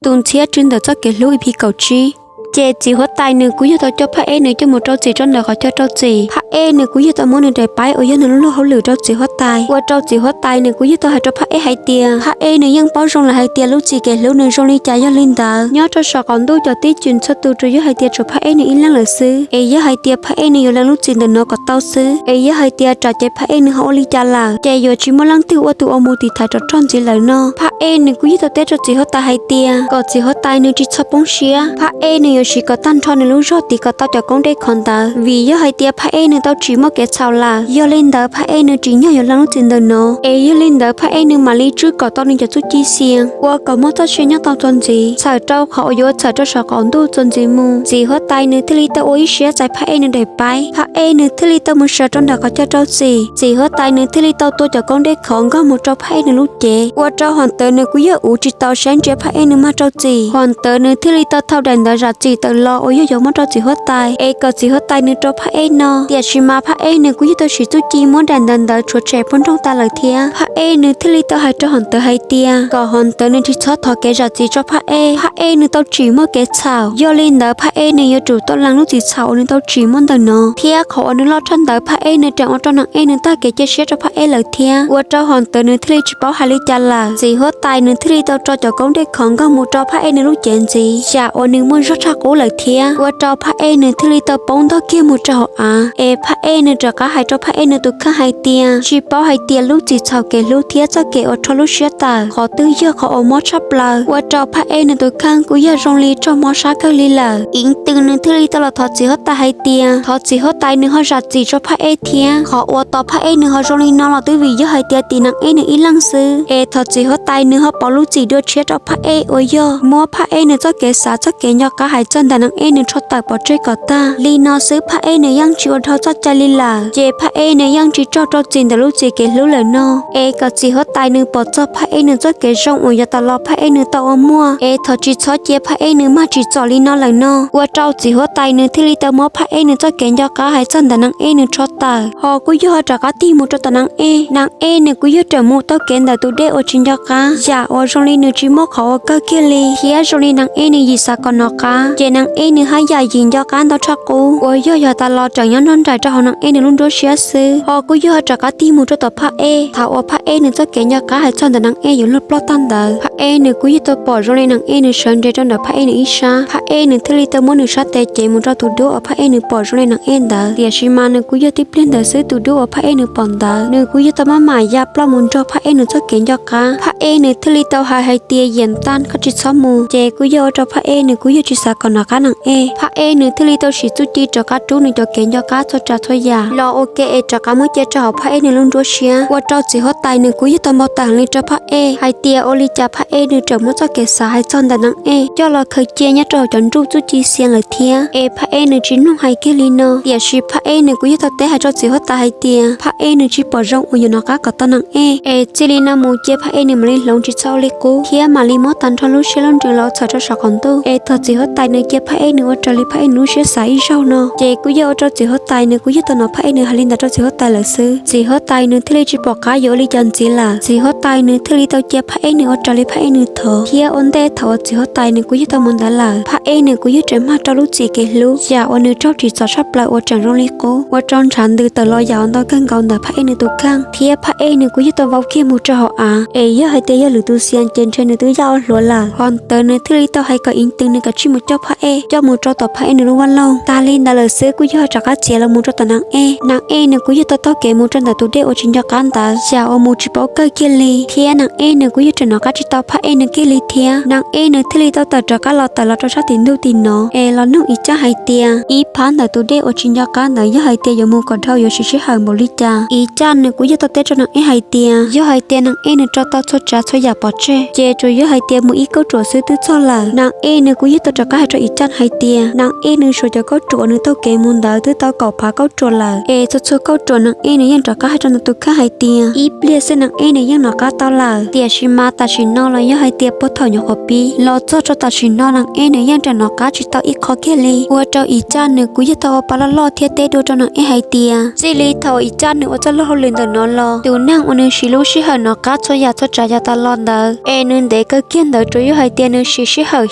Tus ntxhiab tswv ntawm txoj kev hlub EP kaum tsib. Ces txiv huab tais nws kuj yog tau coj Phaj Ej nws coj mus rau txim rau ntawm qhov chaw rau txim. Phaj Ej nws kuj yog tau muab nws daim paib uas yog nws lub luag hauj lwm rau txiv huab tais, ua rau txiv huab tais nws kuj yog tau hais rau Phaj Ej hais tias Phaj Ej nws yeej paub zoo lawm hais tias lub txim kev hlub nws zoo li cas. Yog li ntawd nyob rau saum qaum ntuj cov tib cwm txhua tus tsuas yog hais tias tshuav Phaj Ej nws ib leeg lawm xwb, es yog hais tias Phaj Ej nws yuav lees lub txim ntawm no kom tau xwb, es yog hais tias tsam ces Phaj Ej nws ho ua li cas lawm ces yuav tsis muaj leej twg ua tus ua mus tiv thaiv rov rog ntxiv lawm no. Phaj Ej nws kuj yog tau teb rau txiv huab tais hais tias kom txiv huab tais nws tsis txhob poob siab, Phaj Ej nws yuav siv kom tag nrho nws lub zog tiv kom tau cov koob dej khov ntawd, vim yog hais tias Phaj Ej nws tau tsim muaj kev txhaum lawm. Yog li ntawd Phaj Ej nws tsim nyog yuav lees lub txim ntawm no, es yog li ntawd Phaj Ej nws mam li tswj kom tau nws cov txuj ci xias ua kom muaj txoj sia nyob tau txuas ntxiv, txhawm rau qhov uas yuav txhawm rau saum qaum ntuj txuas ntxiv mus. Txiv huab tais nws thiaj li tau ua ib siab txais Phaj Ej nws daim paib, Phaj Ej nws thiaj li tau mus sawv rau ntawm qhov chaw rau txim. Txiv huab tais nws thiaj li tau tua cov koob dej khov nkag mus rau Phaj Ej nws lub cev, ua rau Hom Tawv nws kuj yog uv tsis tau siab ntsia Phaj Ej nws mag rau txim. Hom Tawv nws thiaj li tau thau daim ntawv zam txim tawm los uas yog yuav muab rau txiv huab tais es kom txiv huab tais nws rau Phaj Ej no. Tiam sis mas Phaj Ej nws kuj yog tau siv txuj ci muab daim ntawv ntawd tshuav tshem puag nroog tas lawm thiab. Phaj Ej nws thiaj li tau hais rau Hom Tawv hais tias kom Hom Tawv nws tsis txhob thov kev zam txim rau Phaj Ej. Phaj Ej nws tau tsim muaj kev txhaum, yog li ntawd Phaj Ej nws yuav tsum tau lees lub txim txhaum uas nws tau tsim muaj ntawm no, thiab qhov uas nws loj tshaj ntawd Phaj Ej nws tseem ua rau Nees Ej nws tag kev cia siab rau Phaj Ej lawm thiab, ua rau Hom Tawv nws thiaj li tsis paub hais li cas lawm. Txiv huab tais nws thiaj li tau tso cov koob dej khov nkag mus rau Phaj Ej nws lub cev ntxiv, yam uas nws muaj zog tshaj qub lawm thiab, ua rau Phaj Ej nws thiaj li tau poob ntog kiag mus rau hauv av. Es Phaj Ej nws rov qab hais rau Phaj Ej nws tus kheej hais tias tsis paub hais tias lub txim txhaum kev hlub thiab txoj kev uas rho lub siab tawm qhov twg yog qhov uas mob tshaj plaws, ua rau Phaj Ej nws tus kheej kuj yog zoo li raug mob sab kawg li lawm. Iv Tw nws thiaj li tau los thov txiv huab tais hais tias thov txiv huab tais nws ho zam txim rau Phaj Ej thiab. Qhov uas tos Phaj Ej nws ho zoo li no los twb vim yog hais tias tim Nees Ej nws ib leeg xwb, es thov txiv huab tais nws ho pauv lub txim dua tshiab rau Phaj Ej uas yog muab Phaj Ej nws txoj kev xav txoj kev nco qab hais txog ntawm Nees Ej nws rho tawm pov tseg kom tag. Li no xwb Phaj Ej nws yeej tsis ua dhau txoj cai li lawm, ces Phaj Ej nws yeej tsis raug rau txim ntawm lub txim kev hlub lawm no. Es kom txiv huab tais nws pom txog Phaj Ej nws txoj kev zoo uas yav tas los Phaj Ej nws tau ua muaj, es thov tsis txhob cia Phaj Ej nws mag tsim txom li no lawm no, ua rau txiv huab tais nws thiaj li tau muab Phaj Ej nws txoj kev nco qab hais txog ntawm Nees Ej nws rho tawm, ho kuj yog ho rov qab tig mus rau tom Nees Ej. Nees Ej nws kuj yog rawm mus taug kev ntawm tus dej uas tsis nco qab, yam uas zoo li nws tsis muaj qhov uas kawg kiag li, thiab zoo li Nees Ej nws yim xav kom nov qab, ces Nees Ej nws haj yam yim nco qab ntau tshaj qub uas yog yav tas los tseem nyob nrog nraim rau hauv Nees Ej nws lub nruab siab xwb. Ho kuj yog ho rov qab tig mus rau tom Phaj Ej, thaum uas Phaj Ej nws txoj kev nco qab hais txog ntawm Nees Ej yuav luag ploj tag ntawd, Phaj Ej nws kuj yog tau pom zoo li Nees Ej nws sawv nres rau ntawm Phaj Ej nws ib sab. Phaj Ej nws thiaj li tau muab nws sab tes cev mus rau tus duab uas Phaj Ej nws pom zoo li Nees Ej ntawd, tiam sis mas nws kuj yog tib pliag ntawd xwb tus duab uas Phaj Ej nws pom ntawd nws kuj yog tau maj mam ya ploj mus nrog Phaj Ej nws txoj kev nco qab. Phaj Ej nws thiaj li tau hais hais tias, Yiam Taj, koj tsis txhob mus. Ces kuj yog ua rau Phaj Ej nws kuj yog tsis xav kom nov qab Nees Ej. Phaj Ej nws thiaj li tau siv txuj ci rov qab rub nws cov kev nco qab txhua tsav txhua yam los ua ke es rov qab muab cia rau hauv Phaj Ej nws lub nruab siab, ua rau txiv huab tais nws kuj yog tau npau taws heev li rau Phaj Ej hais tias ua li cas Phaj Ej nws tseem muab txoj kev xav hais txog ntawm Nees Ej coj los khaws cia nyob rau hauv cov nruj txuj ci xias lawm thiab. Es Phaj Ej nws tsis mloog hais kiag li no, tiam sis Phaj Ej nws kuj yog tau teb hais rau txiv huab tais hais tias Phaj Ej nws tsis pom zoo uas yuav nov qab kom tau Nees Ej, es txij li no mus cia Phaj Ej nws mam li hloov tsis txhob ua li qub thiab mam li muab tag nrho lub siab lub ntsws los txhawm rau saum qaum ntuj, es thaum txiv huab tais nws cia Phaj Ej nws ua raws li Phaj Ej nws lub siab xav ib zaug no, ces kuj yog ua rau txiv huab tais nws kuj yog tau hnov Phaj Ej nws hais li ntawd rau txiv huab tais lawm xwb. Txiv huab tais nws thiaj li tsis pom qab yuav ua li cas ntxiv lawm. Txiv huab tais nws thiaj li tau cia Phaj Ej nws ua raws li Phaj Ej nws thov, thiab ua ntej thaum uas txiv huab tais nws kuj yog tau mus ntawd lawm, Phaj Ej nws kuj yog rais mag rau lub txim kev hlub yam uas nws raug tsim txom tshaj plaws uas tseem zoo li qub, ua rau ntshav ntws tawm los yam uas ntau kawg nkaus ntawm Phaj Ej nws tus kheej, thiab Phaj Ej nws kuj yog tau vau kiag mus rau hauv av. Es yog hais tias yog lwm tus xias ces ntshe nws twb yaj ua hluav lawm. Hos ntawd nws thiaj li tau hais kom Iv Tw nws kav tsij mus coj Phaj Ej coj mus rau tom Phaj Ej nws lub vaj loog. Tas li ntawd lawm xwb kuj yog rov qab txiav los mus rau tom Nees Ej. Nees Ej nws kuj yog tau taug kev mus rau ntawm tus dej uas tsis nco qab ntawd, yam uas mus tsis paub kawg kiag li, thiab Nees Ej nws kuj yog tseem nov qab tsis tau Phaj Ej nws kiag li thiab. Nees Ej nws thiaj li tau tawm rov qab los tawm los rau sab tim ntug tim no, es los nug Iv Caj hais tias ib phab ntawm tus dej uas tsis nco qab ntawd yog hais tias yuav mus kom dhau yuav siv sij hawm npaum li cas. Iv Caj nws kuj yog tau teb rau Nees Ej hais tias yog hais tias Nees Ej nws rau tau txhua tsav txhua yam pov tseg, ces tsuas yog hais tias mus ib kauj ruam xwb twb txog lawm. Nees Ej nws kuj yog tau rov qab hais rau Ib Caj hais tias Naag Ej nws suav cov kauj ruam uas nws taug kev mus ntawd twb tau kaum phav kauj ruam lawm, es txhua txhua kauj ruam Naag Ej nws yeej rov qab hais rau nws tus kheej hais tias ib pliag xwb Naag Ej nws yeej nov qab tau lawm. Tiam sis mas tam sim no los yog hais tias puag thaum nyuam qhuav pib los txog rau tam sim no Naag Ej nws yeej tseem nov qab tsis tau ib qho kiag li. Ua rau Ib Caj nws kuj yog tau ua pa loj loj thiab teb dua rau Naag Ej hais tias txij li thaum Ib Caj nws ua txoj lub hauj lwm ntawm no los, tus neeg uas nws siv lub sij hawm nov qab txhua yam txhua tsav yav tas los ntawd es nws ntev kawg kiag ntawd tsuas yog hais tias nws siv sij hawm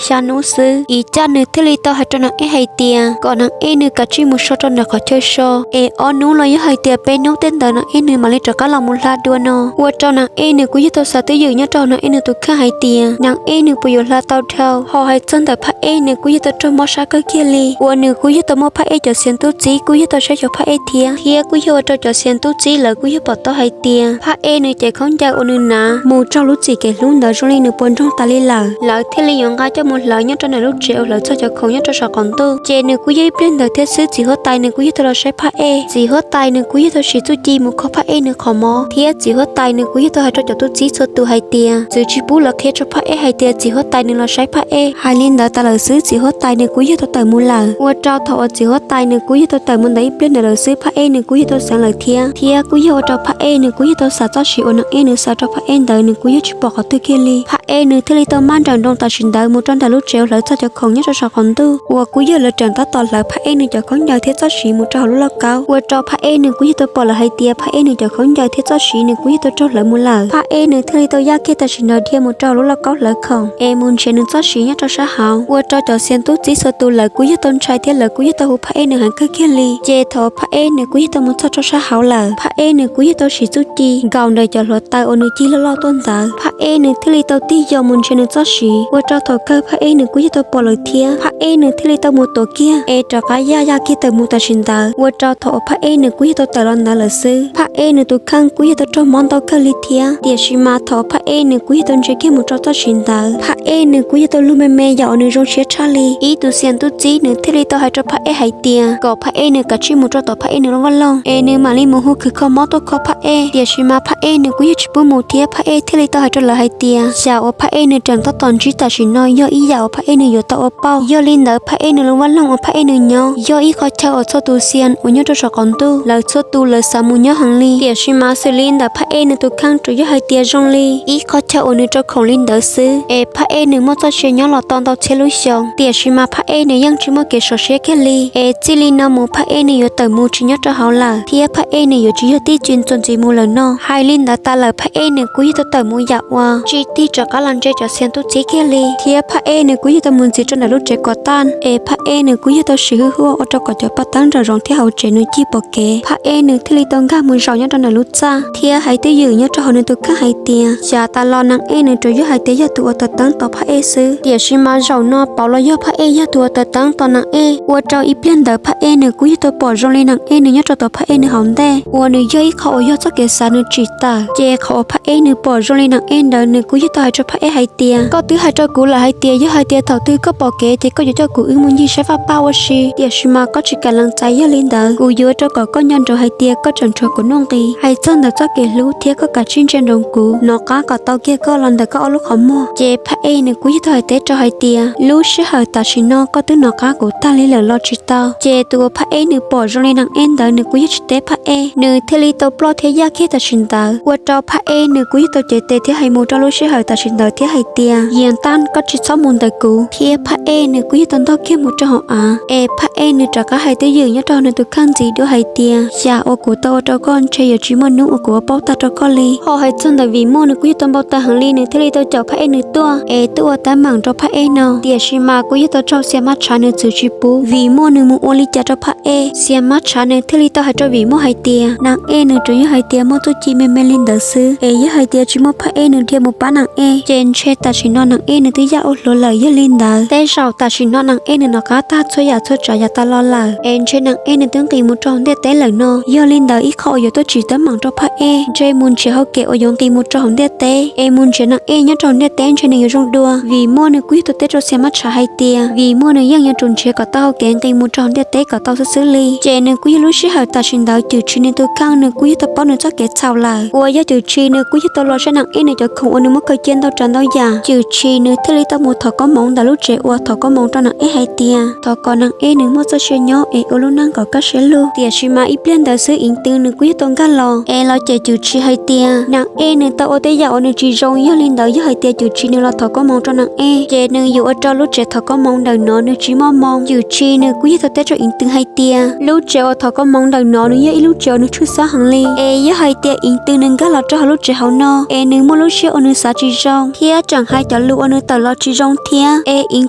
xya hnub xwb. Ib Caj nws thiaj li tau hais rau Naag Ej hais tias kom Naag Ej nws kav tsij mus so rau ntawm qhov chaw so, es ob hnub los yog hais tias peb hnub tej ntawd Naag Ej nws mam li rov qab los mus hla dua no. Ua rau Naag Ej nws kuj yog tau xav twj ywm nyob rau Naag Ej nws tus kheej hais tias Naag Ej nws puas yuav hla tau dhau. Ho hais txog ntawm Phaj Ej nws kuj yog tau raug mob sab kawg kiag li, uas nws kuj yog tau muab Phaj Ej cov xiav tub txib kuj yog tau saib xyuas Phaj Ej thiab, thiab kuj yog ua rau cov xiav tub txib lawv kuj yog pom tau hais tias Phaj Ej nws cev khaub ncaws uas nws hnav mus raug lub txim kev hlub ntawd zoo li nws puas nroog tas li lawm, lawv thiaj li yuav nqa coj mus hlawv nyob rau ntawm lub tsev uas hlawv txog cov khoom nyob rau saum qaum ntuj. Ces nws kuj yog ib pliag ntawd thiab xwb txiv huab tais nws kuj yog tau los saib Phaj Ej. Txiv huab tais nws kuj yog tau siv txuj ci mus kho Phaj Ej nws qhov mob, thiab txiv huab tais nws kuj yog tau hais rau cov tub txib txhua tus hais tias txwv tsis pub lawv qhia rau Phaj Ej hais tias txiv huab tais nws los saib Phaj Ej. Hais li ntawd tas lawm xwb txiv huab tais nws kuj yog tau tawm mus lawm. Ua rau thaum uas txiv huab tais nws kuj yog tau tawm mus ntawd ib pliag ntawd lawm xwb Phaj Ej nws kuj yog tau xeev lawm thiab, thiab kuj yog ua rau Phaj Ej nws kuj yog tau xav txoj siv uas Naag Ej nws xav rau Phaj Ej ntawd nws kuj yog tsis pom qhov twg kiag li. Phaj Ej nws thiaj li tau maj nrawm nroos tam sim ntawd mus rau ntawm lub tsev uas hlawv txog cov khoom nyob rau saum qaum ntuj, uas kuj yog lawv tseem tab tom hlawv Phaj Ej nws cov khaub ncaws thiab txoj siv mus rau hauv lub lauj kaub. Ua rau Phaj Ej nws kuj yog tau pom lawm hais tias Phaj Ej nws cov khaub ncaws thiab txoj siv nws kuj yog tau raug hlawv mus lawm. Phaj Ej nws thiaj li tau yaj kiag tam sim ntawd dhia mus rau hauv lub lauj kaub hlawv khoom es mus nrhiav nws txoj siv nyob rau sab hauv. Ua rau cov xiav tub txib txhua tus lawv kuj yog tau ntshai thiab lawv kuj yog tau hu Phaj Ej nws heev kawg kiag li. Ces thaum uas Phaj Ej nws kuj yog tau mus txog rau sab hauv lawm, Phaj Ej nws kuj yog tau siv txuj ci nkaum ntawm cov hluav taws uas nws cig loj loj tuaj ntawd. Phaj Ej nws thiaj li tau tig yos mus nrhiav nws txoj siv, ua rau thaum kawg Phaj Ej nws kuj yog tau pom lawm thiab. Phaj Ej nws thiaj li tau mus tuav kiag es rov qab yaj yaj kiag tawm mus tam sim ntawd. Ua rau thaum uas Phaj Ej nws kuj yog tau tawm los ntawd lawm xwb, Phaj Ej nws tus kheej kuj yog tau raug mob ntau kawg li thiab. Tiam sis mas thaum uas Phaj Ej nws kuj yog tau ntsia kiag mus rau txoj siv ntawd, Phaj Ej nws kuj yog tau lug me me yam uas nws zoo siab tshaj li. Ib tus xiav tub txib nws thiaj li tau hais rau Phaj Ej hais tias kom Phaj Ej nws kav tsij mus rau tom Phaj Ej nws lub vaj loog es nws mam li mus hu khwv kho mob tuaj kho Phaj Ej. Tiam sis mas Phaj Ej nws kuj yog tsis pub mus thiab Phaj Ej thiaj li tau hais rau lawv hais tias yam uas Phaj Ej nws tseem tab tom ntsib tam sim no yog ib yam uas Phaj Ej nws yuav tau ua pauj. Yog li ntawd Phaj Ej nws lub vaj loog uas Phaj Ej nws nyob yog ib qhov chaw uas txhua tus xiav uas nyob rau saum qaum ntuj lawv txhua tus lawv xav mus nyob heev li. Tiam sis mas xws li ntawm Phaj Ej nws tus kheej tsuas yog hais tias zoo li ib qhov chaw uas nws rau khoom li ntawd xwb, es Phaj Ej nws muaj txoj sia nyob los tau ntau txhiab lub xyoo. Tiam sis mas Phaj Ej nws yeej tsis muaj kev sov siab kiag li, es txij li no mus Phaj Ej nws yuav tawm mus tsis nyob rau hauv lawm, thiab Phaj Ej nws yuav tsis yog tib tsis txuas ntxiv mus lawm no. Hais li ntawd tas lawm Phaj Ej nws kuj yog tau tawm mus yam uas tsis tig rov qab los ntsia cov xiav tub txib kiag li, thiab Phaj Ej nws kuj yog tau mus ntxiv rau ntawm lub tsev kov taj, es Phaj Ej nws kuj yog tau siv hwj huaj ua rau kom cov paj teeb nraum zoov thiab hauv tsev nws cig pom kev. Phaj Ej nws thiaj li tau nkag mus zaum nyob rau ntawm lub txaj thiab hais twj ywm nyob rau hauv nws tus kheej hais tias xyov tas los Naag Ej nws tsuas yog hais tias yog tus uas taws teeb tos Phaj Ej xwb, tiam sis mas zaum no pauv los yog Phaj Ej yog tus uas taws teeb tos Naag Ej. Ua rau ib pliag ntawd Phaj Ej nws kuj yog tau pom zoo li Naag Ej nws nyob rau tom Phaj Ej nws hauv ntej, uas nws yog ib qho uas yog txoj kev xav nws tsim tawm. Ces qhov uas Phaj Ej nws pom zoo li Naag Ej ntawd nws kuj yog tau hais rau Phaj Ej hais tias koj twb hais rau kuv lawm hais tias yog hais tias thaum twg koj pom kev ces koj yuav coj kuv wb mus ncig saib faj paj ua si, tiam sis mas koj tsis kam lees txais. Yog li ntawd kuv yuav ua rau kom koj nco ntsoov hais tias koj tseem tshuav kuv nuj nqis hais txog ntawm txoj kev hlub thiab koj kav tsij ntsia ntsoov kuv, nov qab kom tau kiag koj los ntawm koj ob lub qhov muag. Ces Phaj Ej nws kuj yog tau hais teb rau hais tias lub sij hawm tam sim no koj twb nov qab kuv tag li lawm los tsis tau. Ces tus uas Phaj Ej nws pom zoo li Naag Ej ntawd nws kuj yog tsis teb Phaj Ej, nws thiaj li tau ploj thiab yaj kiag tam sim ntawd. Ua rau Phaj Ej nws kuj yog tau cev tes thiab hais mus rau lub sij hawm tam sim ntawd thiab hais tias Yias Taj, koj tsis txhob mus ntawm kuv. Thiab Phaj Ej nws kuj yog tau ntog kiag mus rau hauv av, es Phaj Ej nws rov qab hais twj ywm nyob rau nws tus kheej ntxiv dua hais tias yam uas kuv tau ua rau koj ntshe yuav tsis muaj hnub uas kuv ua pauj tag rau koj li. Ho hais txog ntawm Vim Muaj nws kuj yog tau npau taws heev li nws thiaj li tau caum Phaj Ej nws tuaj es tuaj ua teeb meem rau Phaj Ej no, tiam sis mas kuj yog tau raug Xia Mab Tshav nws txwv tsis pub Vim Muaj nws mus ua li cas rau Phaj Ej. Xia Mab Tshav nws thiaj li tau hais rau Vim Muaj hais tias Naag Ej nws tsuas yog hais tias muaj txuj ci me me li ntawd xwb, es yog hais tias tsis muaj Phaj Ej nws dhia mus pab Naag Ej ces ntshe tam sim no Naag Ej nws twb yaj ua hluav lawm. Yog li ntawd tej zaum tam sim no Naag Ej nws nov qab tag txhua yam txhua tsav yav tas los lawm, es ntshe Naag Ej nws twb nqis mus rau hauv ntiaj teb lawm no. Yog li ntawd ib qho uas yuav tuaj tsim teeb meem rau Phaj Ej ntshe mus nrhiav hauv kev uas yuav nqis mus rau hauv ntiaj teb, es mus nrhiav Naag Ej nyob rau hauv ntiaj teb ntshe nws yuav zoo dua. Vim Muaj nws kuj yog tau teb rau Xia Mab Tshav hais tias Vim Muaj nws yeej yuav tsum nrhiav kom tau hauv kev nqis mus rau hauv ntiaj teb kom tau xwb xwb li. Ces nws kuj yog lub sij hawm tam sim ntawd Cwm Tshis nws tus kheej nws kuj yog tau paub nws txoj kev txhaum lawm, uas yog Cwm Tshis nws kuj yog tau los saib Naag Ej nws cov khoom uas nws muab kaw cia ntau tsav ntau yam. Cwm Tshis nws thiaj li tau mus thov koob hmoov ntawm lub tsev uas thov koob moov rau Naaj Ej hais tias thov kom Naaj Ej nws muaj txoj sia nyob es ua lub neej kom kaj siab lug. Tiam sis mas ib pliag ntawd xwb Iv Tw nws kuj yog tau nkag los es los cem Cwm Tshis hais tias Naaj Ej nws tau ua tej yam uas nws tsis zoo, yog li ntawd yog hais tias Cwm Tshis nws los thov koob moov rau Naaj Ej ces nws yuav ua rau lub tsev thov koob moov ntawm no nws tsis muaj moo. Cwm Tshis nws kuj yog tau teb rau Iv Tw hais tias lub tsev uas thov koob moov ntawm no nws yog ib lub tsev uas nws tshwj xeeb heev li, es yog hais tias Iv Tw nws nkag los rau hauv lub tsev hauv no es nws muaj lub siab uas nws xav tsis zoo thiab tseem hais cov lus uas nws tawm los tsis zoo thiab, es Iv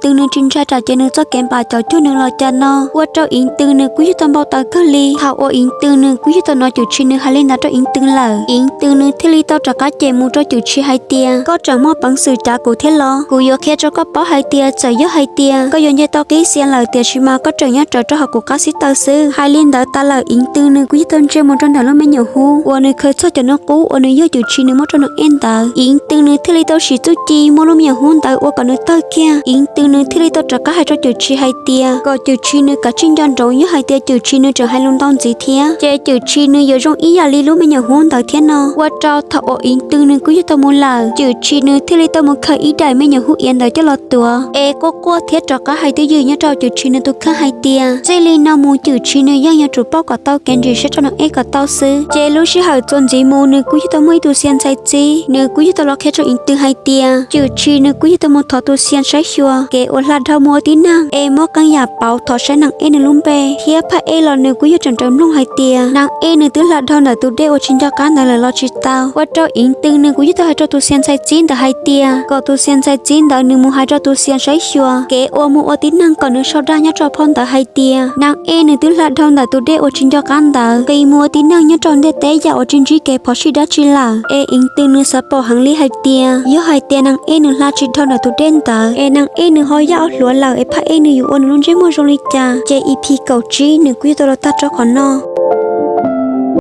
Tw nws tsis ntshai tsam ces nws txoj kev npam cov cuag nws los cas no, ua rau Iv Tw nws kuj yog tau npau taws kawg li. Thaum uas Iv Tw nws kuj yog tau hnov Cwm Tshis nws hais li ntawd rau Iv Tw lawm, Iv Tw nws thiaj li tau rov qab cem mus rau Cwm Tshis hais tias koj tseem muaj peev xwm cav kuv thiab los? Kuv yuav qhia rau koj paub hais tias txawm yog hais tias koj yuav nce tau qib xia lawm tiam sis mas koj tseem nyob rawv rau hauv kuv qab xib taw xwb. Hais li ntawd tas lawm Iv Tw nws kuj yog tau ntsia mus rau ntawm lub me nyuam hub uas nws khaws txog cov noj qub uas nws yog Cwm Tshis nws muab rau Naaj Ej ntawd. Iv Tw nws thiaj li tau siv txuj ci muab lub me nyuam hub ntawd ua kom nws tawg kiag. Iv Tw nws thiaj li tau rov qab hais rau Cwm Tshis hais tias kom Cwm Tshis nws kav tsij nco nroos, yog hais tias Cwm Tshis nws tseem hais lus ntau ntxiv thiab ces Cwm Tshis nws yuav zoo ib yam li lub me nyuam hub ntawd thiab no, ua rau thaum uas Iv Tw nws kuj yog tau mus lawm, Cwm Tshis nws thiaj li tau mus khaws ib daim me nyuam hub iav ntawd coj los tuav es quaj quaj thiab rov qab hais twj ywm nyob rau Cwm Tshis nws tus kheej hais tias txij li no mus Cwm Tshis nws yeej yuav tsum paub kom tau kev ntsis siab rau Naaj Ej kom tau xwb. Ces lub sij hawm txuas ntxiv mus nws kuj yog tau muaj ib tug xia ntxhais txib, nws kuj yog tau los qhia rau Iv Tw hais tias Cwm Tshis nws kuj yog tau mus thov tus xia saib xyuas kev uas hla dhau mus ua tib neeg es muab qee yam pauv thov saib Naaj Ej nws lub npe, thiab Phaj Ej los nws kuj yog tseem raws mloog hais tias Naaj Ej nws twb hla dhau ntawm tus dej uas tsis nco qab ntawd lawm los tsis tau, ua rau Iv Tw nws kuj yog tau hais rau tus xia ntxhais txib ntawd hais tias kom tus xia ntxhais txib ntawd nws mus hais rau tus xia saib xyuas kev uas mus ua tib neeg kom nws sau dag nyob rau phau ntawv hais tias Naaj Ej nws twb hla dhau ntawm tus dej uas tsis nco qab ntawd nqis mus ua tib neeg nyob rau ntiaj teb yam uas tsis ntsib kev phom sij dab tsi lawm. Es Iv Tw nws xav pom heev li hais tias yog hais tias Naaj Ej nws hla tsis dhau ntawm tus dej ntawd es Naaj Ej nws ho yaj ob hluav lawm es Phaj Ej nws yuav ua nws lub ntsej muag zoo li cas. Ces E P kaum tsib nws kuj yog tau los tag rau qhov no.